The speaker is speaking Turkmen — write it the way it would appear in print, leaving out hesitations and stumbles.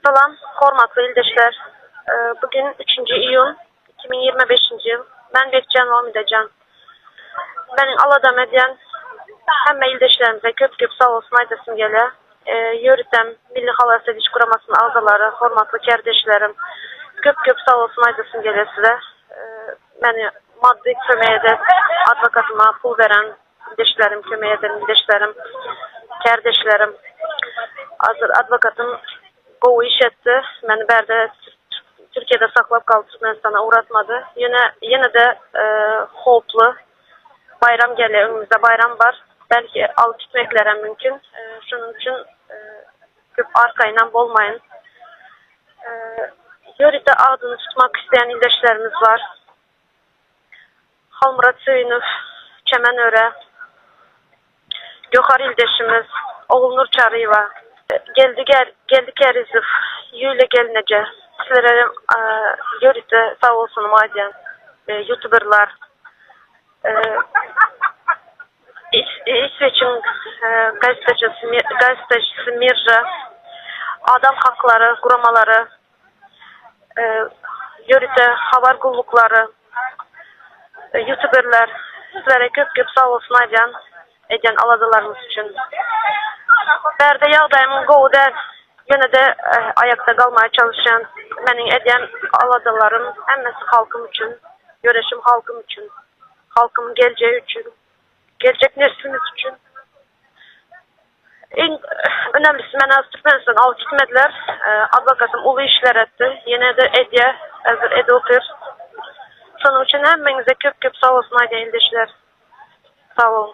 Salam, hormatly ildeşler. Bu gün üçünji iýun 2025-nji ýyl. Men Bekjan Wamidejan. Meniň aladam edýän hemme ildeşlerimize köp-köp sag bolsun aýdasym gelýär. Ýöritem Milli halas ediş guramasynyň agzalary, hormatly kärdeşlerim, köp-köp sag bolsun aýdasym gelýär size. Meni maddy kömek eden, adwokatyma pul beren ildeşlerim, kömek eden ildeşlerim, kärdeşlerim. Hazir adwokatym gowy iş etdi. Meni bärde Türkiýede saklap galdy, Türkmenistana ugratmady. Ýöne ýene-de howply. Baýram gelýär, öňümizde baýram bar. Belki alyp gitmeklerem mümkin. Şonuň üçin köp arkaýynam bolmaýyn. Ýörite adyny tutmak isleýän ildeşlerimiz bar. Halmyrat Söýünow, Çemen Öre, Göwher ildeşimiz, Ogulnur Çaryýewa, Geldi Geldi Kärizow, Ýuliýa gelneje, sizlere ýörite sag bolsunymy aýdýan, ýutuberler, Isweçiň gazetejisi Mirja, adam haklary guramalary, ýörite habar gulluklary, ýutuberler sizlere köp köp sag bolsun aýdýan edýän aladalaryňyz üçin. Bärde ýagdaýym gowy däl, ýöne-de aýakda galmaga çalyşýan. Meniň edýän aladalarym hemmesi halkym üçin, göreşim halkym üçin, halkymyň geljegi üçin, geljek neslimiz üçin. Iň önemlisi meni az Türkmenistan alyp gitmediler. Adwokatym uly işler etdi. Ýene-de edýär. Häzir edip otyr. Şonuň üçin hemmeňize köp-köp sag bolsun aýdýan ildeşler. Sag boluň.